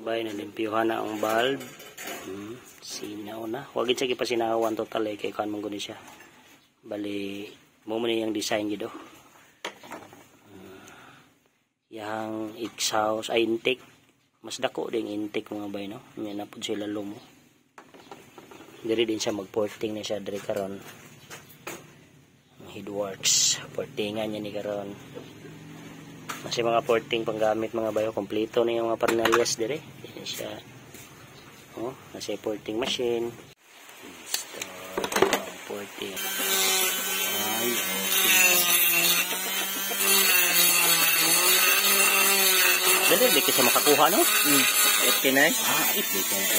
Bay, nalimpyuhan na ang bulb. Sinaw na. Huwag siya gipasinawan total eh, kay kuan man guni siya. Bali, mo man yung design gid oh. Yang exhaust ay intake. Mas dako din intake mga bay no. Nya na pud sila lumo. Diri din siya magporting na siya diri karon. Ang headworks, portingan niya ni karon. Kasi mga porting panggamit mga bayo, kompleto na yung mga parnalias dire. Yan siya. Oh, nasa porting machine. Install porting. Ay, okay. Dali, di kasi makakuha, no? Okay na. Ah, di ka.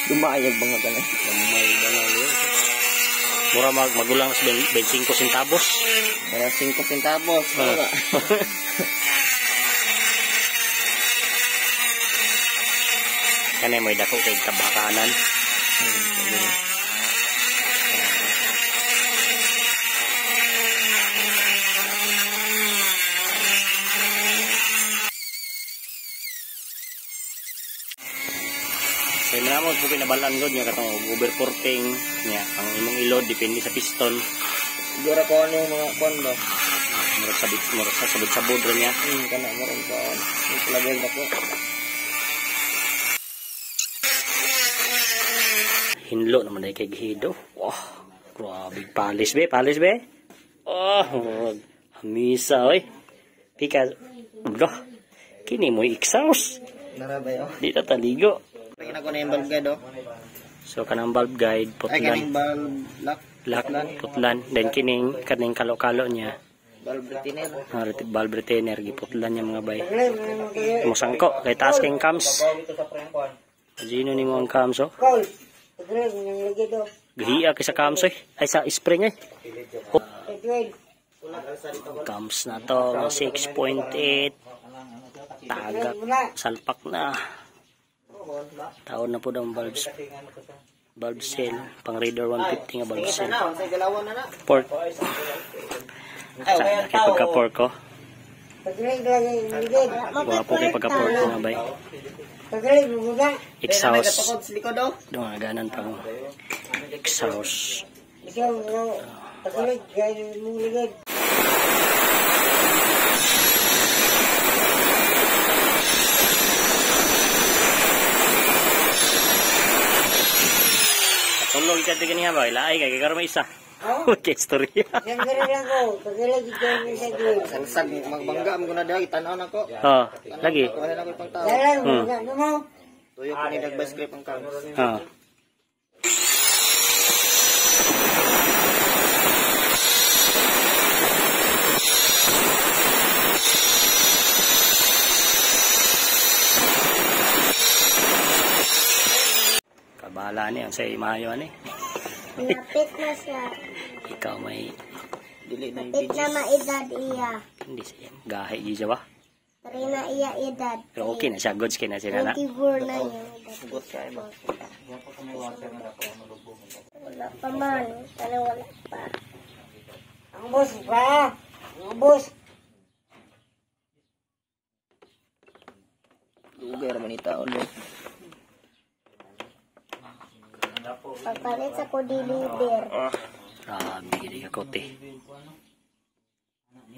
Dumayag ba nga ganun? Gamay ba nga yun? Mura magulang sa 25 centavos. Mura 5 centavos. Mura. Kanay mo'y dako kay tabakanan. Kaya na mo po kinabalan god niya katong overporting niya ang imong ilod depende sa piston. Siguro ko ano yung mga kon ba? Murag sabit, murag sa sabod-sabod rin niya. Kana meron ko. Yung palagay na ko. Hinlo naman dahil kay Gihido. Wow, grabe palis be, palis be. Oh, hamisa oy. Pika, ulo. Kini mo exhaust. Narabay oh. Di na taligo. Tingnan ko na yung valve guide oh. So kanang valve guide Ay kaning putlan, valve lock. Lock putlan, then kining kaning kalo-kalo niya. Valve retainer. Valve retainer giputlan niya mga bay. Musangko kay taas kay cams. Ajino nimo ang cams oh. Gahiya kay sa cams oy. Ay sa spring ay. Oh. Cams na to 6.8. Tagak salpak na. Taon na po ang valves. Valve seal. Pang Raider 150 nga valve seal. Pork. Sana kay pagka-pork ko. Wapo kay pagka-pork ko nga bay. Exhaust. Doon nga ganan pa mo. Exhaust. Tulog ka tignan niya ba? Ilaay kay karon may isa. Okay, story. Sangsag magbangga mo na dai tan-aw nako. Oh, lagi. Wala na ko pang tao. Tuyo ko ni dagbas kay pang cams. Oh. Kabala ni ang say maayo ani. Napit na siya. Ikaw may dili na Napit na maedad iya. Hindi siya. Gahi gyud siya ba? Three na iya edad. Pero okay na siya, goods kay na siya na. 24 na yung edad. Hugot siya ba? Wala pa man. Sana wala pa. Ang boss pa. Ang boss. Dugay ra man ni taon. Pagpalit sa ko deliver. Grabe gid ka kote.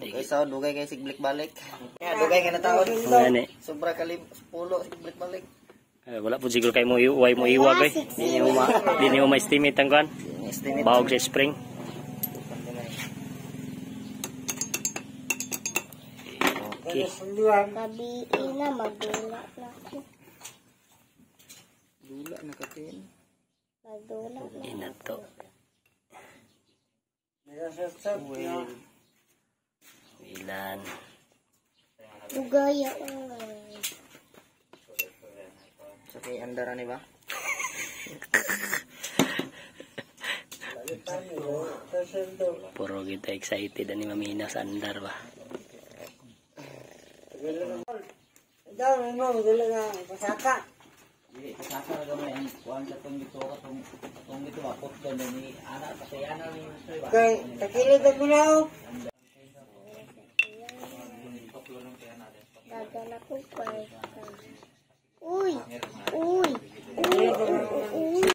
Dugay sa dugay kay sig balik. Ya dugay kay na taon. Ngani. Sobra ka 10 sig balik. Wala po siguro kay mo way mo iwag eh. Di niyo ma-estimate ang kuan. Estimate. Bawog sa spring. Okay. Gabi na, magdula na ako. Dula na kapin. Magdula na. Ina to. Ilan. Dugaya. Sa kay andara ni ba? Puro kita excited ani mamina sa andar ba. Kay takilid mo na oh. Dagan ako kwarta. Uy! Uy! Uy! Uy! Uy!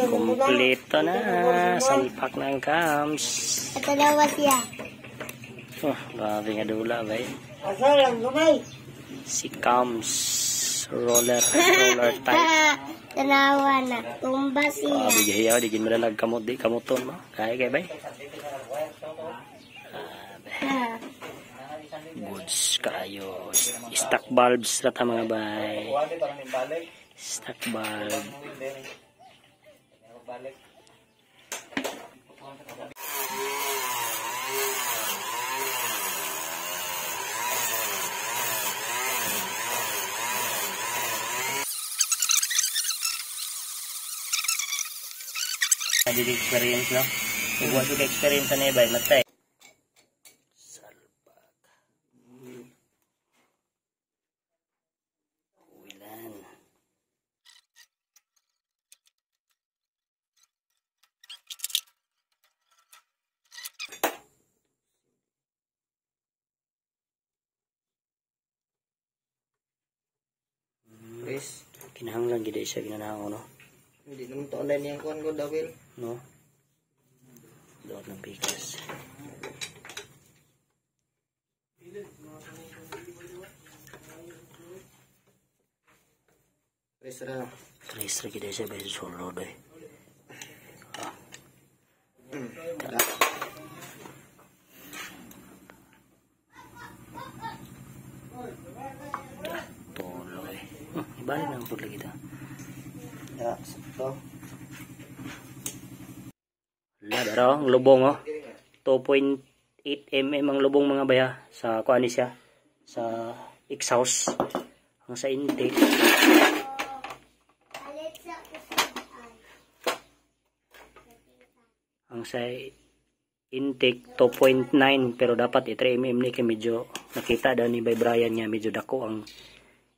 Kompleto na. Salpak na ang cams. At dalawa siya. Oh, grabe nga dula ba eh. Asa lang gumay. Si cams. Roller. Roller type. Dalawa na. Tumba siya. Grabe gahiyaw. Di ginmadalag kamot di kamuton mo. Kaya kay bay. Ha. Goods kayo. Stock bulbs na ta mga bay. Stock bulb. Nagiging experience no? Kung wala ka experience na bay, matay. Salpak. Uwilan. Chris, Kinahanglan gid siya ginanaon no. hindi naman to online yung kuan ko dawil. No. Doon ng pikas. Chris ra. Tres ra gid siya bay solo doy. Ah. Tuloy. Ibalik na ang pud lagi ta. Ya, sakto. La daro ang lubong oh. 2.8 mm ang lubong mga baya sa kuan ni siya sa exhaust ang sa intake. Alit sa kusaan. Ang sa intake 2.9 pero dapat i 3 mm ni kay medyo nakita daw ni Bay Brian nga medyo dako ang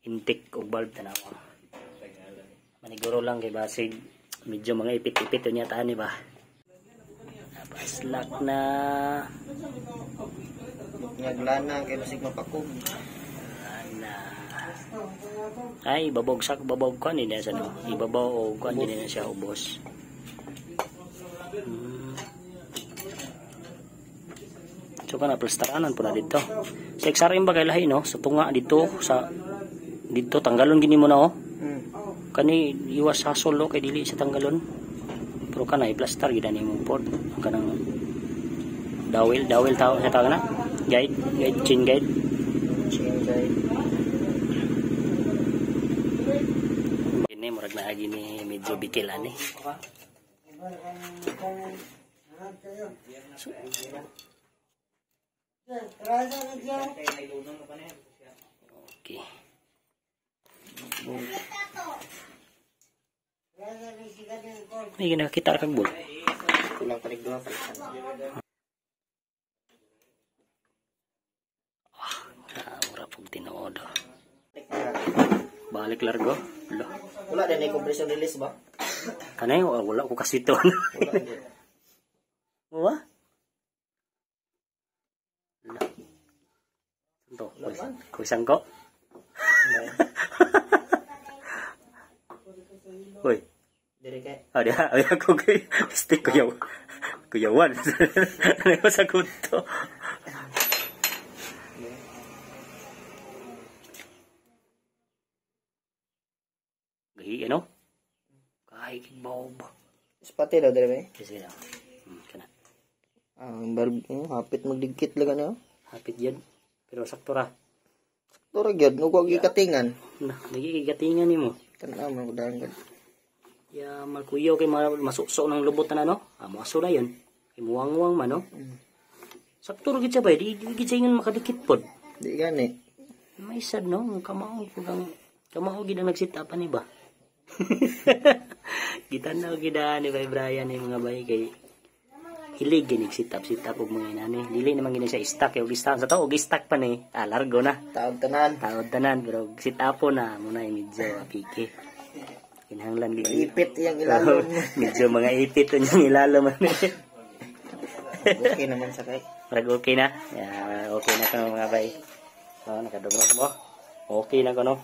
intake og valve tanawa. Maniguro lang kay basig medyo mga ipit-ipit unya ta ani ba. Paslak na. Naglana kay basig mapakog. Ana. Ay, babog sak babog ko ni sa no. Ibabaw o kuan din na siya ubos. So kana plasteranan po na dito. Sa XRM ba kay lahi no? Sa tunga dito sa dito tanggalon gini mo na oh. Kani iwas sa solo kay dili sa tanggalon. Pero kana i-plaster gid ani mong port. Ang kanang dawil dawil tao sa tawag na. Guide, guide chain guide. Chain guide. Ini murag na gini medyo bikil ani. So, okay. May ginakita kag bul. Kulang pa rin duha pa. Ah, mura pug tinuod. Balik largo. Lo. Wala din ay compression release ba? Kanay wala ko kasito. Wala din. Wa? Lo. Ito, kuisang ko. Uy. Dire kay. Ah, diha, ay ako kay stick kuyaw. Kuyawan. Ano ba sagot to? Gahi, ano? Kahit bob. Spate daw dire ba? Kasi lang. Kana. Ah, ang barb, oh, hapit magdigkit lang ano. Hapit yan. Pero sakto ra. Sakto ra gyud, nugo gikatingan. Na, nagigigatingan nimo. Tan-aw man ko daan gud. Ya, malkuyaw kay masukso ng lubot na no. Ah, moaso na yun. Kay muwang-muwang man no. Sakto ra gid siya bay, di gid siya ingon makadikit pod. Di gani. May sad no, ang kamao pud ang kamao gid ang nag-sit up ani ba. Gitanaw gid ni Bay Brian ni mga bay kay hilig gid sit up og mga inani. Dili naman gini siya stack kay og stack sa to og stack pa ni. Ah, largo na. Taod tanan. Taod tanan pero sit up na muna medyo apike. Kinahanglan gid. Ipit iyang ilalom. Medyo mga ipit yung ilalom man. Okay naman sa kay. Murag okay na. Yeah, okay na ko mga bay. Oh, nakadungog mo. Okay na ko no.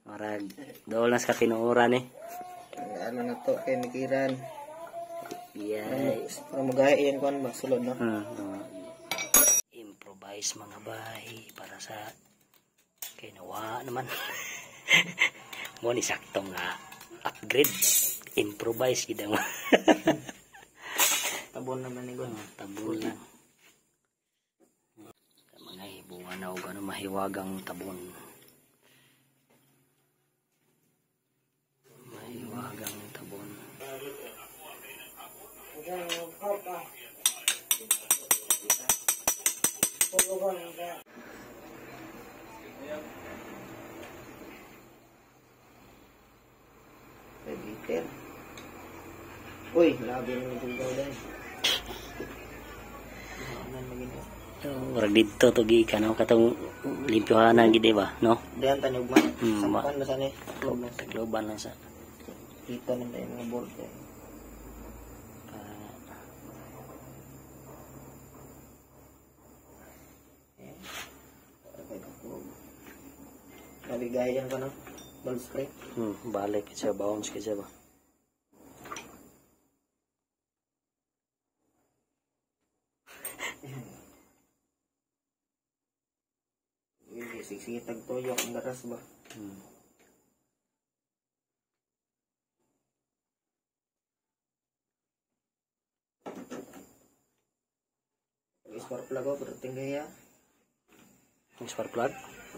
Murag dool na sa katinuoran eh. Ano na to kay mikiran. Yeah. Para magaya iyan kuan ba sulod no. Improvise mga bay para sa kay nawa naman. Mo ni sakto nga upgrade. Improvise gid ang Tabon naman ni gon. Tabon lang. Mga hibuan na og ano mahiwagang tabon. Mahiwagang tabon. Liter. Uy, labi na nagulgaw dahil. Murag didto to gikan no katong limpyohanan gid ba no? Diyan tanyog man. Ma. Sampan ba sana eh? Tagloban. Tagloban lang sa Kita lang tayo mga bolt eh. Para Nabigayan ko no? Ball spray. Balik siya, bounce siya ba. Sige, tagtoyok ang garas ba? Spark plug ko, pero tinggaya. Yung spark plug?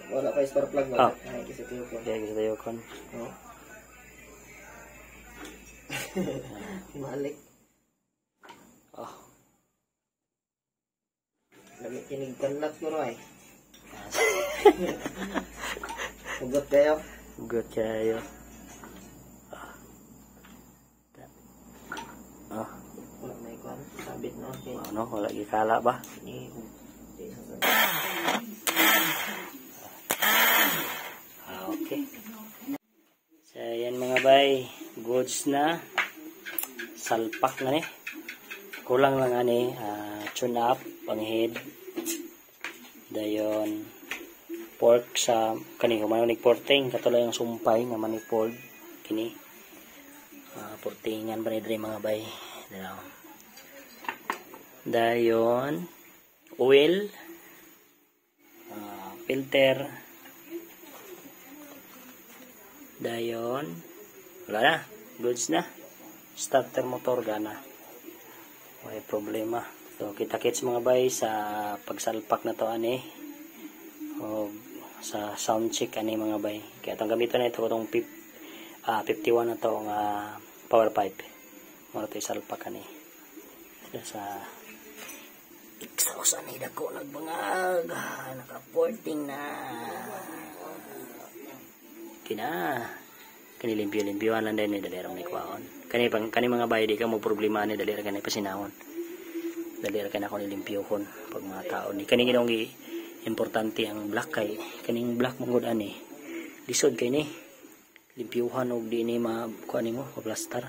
Wala pa spark plug ba? Ah. Ay, kasi tayo ko. Kaya kasi tayo kon. No? Balik. Oh. Lagi kinig kanlat ko ay. Hugot kayo. Hugot kayo. Ah. Wala may kwan. Sabit na. Okay. Ano, wala gikala ba? Ah, okay. So, yan mga bay. Goods na. Salpak na ni. Kulang lang ani. Tune up ang head. Dayon pork sa kani humayon porting katuloy ang sumpay nga manifold kini. Portingan pa ni diri mga bay. Dayon oil, filter, dayon wala na, goods na, starter motor gana, may problema. So kita kits mga bay sa pagsalpak na to ani o sa sound check ani mga bay. Kaya itong gamiton na ito itong 51 na to nga power pipe. Mura to isalpak ani sa exhaust ani dako nagbangag, naka-porting na kina kani limpyo-limpyoan lang din ni dali ra ni kwaon kani pang kani mga bay di ka mo problema ani dali ra kani pasinahon, dali ra kani ako nilimpyohon pag mga tao ni kani ginong importante ang black kay kaning black mangud ani lisod kay ni limpyuhan og di ni ma kuan nimo pa-plaster.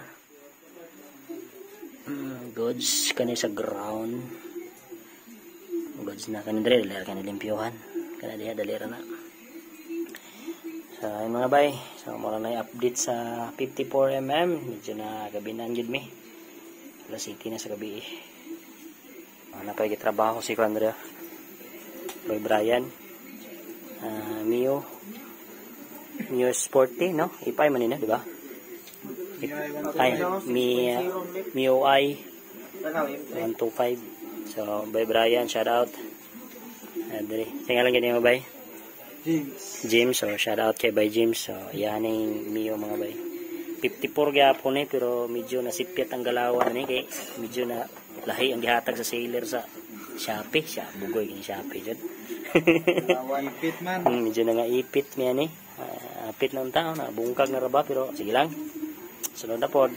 Goods kani sa ground, goods na kani diri dali ra kani limpyuhan kana diha dali ra na. So ay mga bay, so mura na update sa 54mm, medyo na gabinan gid mi, alas 8 na sa gabi eh. Napay gitrabaho si Andrea Boy Brian, Mio Sporty no, ipay man ni na di ba? Ay, Mio I 125. So Boy Brian, shout out. Diri tingalan gani mo bay. James. James, so shout out kay Bay James. So yan ang Mio, mga bay. 54 gyapon eh, pero medyo nasipyat ang galawan ni kay medyo na lahi ang gihatag sa seller sa Shopee, siya bugoy kini Shopee jud. Ipit man. Medyo na nga ipit niya ni. Ah, apit na ang tao na bungkag na ra ba, pero sige lang. Sunod na pod.